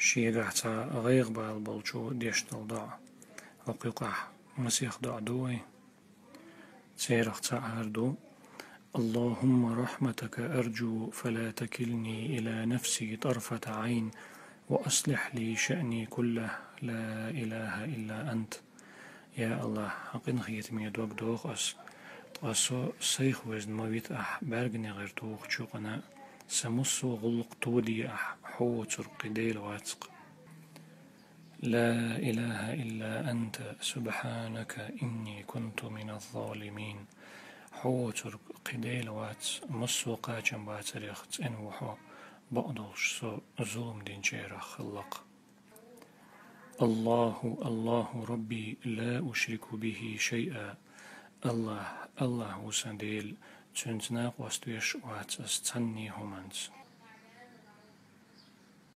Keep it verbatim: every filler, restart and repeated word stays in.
Шегахь цхьа гӀайгӀа бала болчо деш дола доӀа. ХӀокху юкъахь масех доӀа ду вай. Церах цхьаъ хӀара ду: اللهم رحمتك أرجو فلا تكلني إلى نفسي طرفة عين وأصلح لي شأني كله لا إله إلا أنت. Я АллахӀ, хьан къинхетаме дог доху ас, ткъа со сайх везна ма вита ахь бӀаьрганегӀар тухучу юкъана, сан массо а гӀуллакх тоде ахь, хьо воцург кхин Дела вац-кх. لا إله إلا أنت سبحانك إني كنت من الظالمين. Хьо воцург кхин Дела вац, массо а кхачам бацарех цӀена ву хьо, бакъдолуш со зулам динчарах хилла-кх. الله الله ربي لا أشرك به شيئا. АллахӀ, АллахӀ ву сан Дела, Цуьнца накъост веш а вац ас цхьанне а хӀуманца.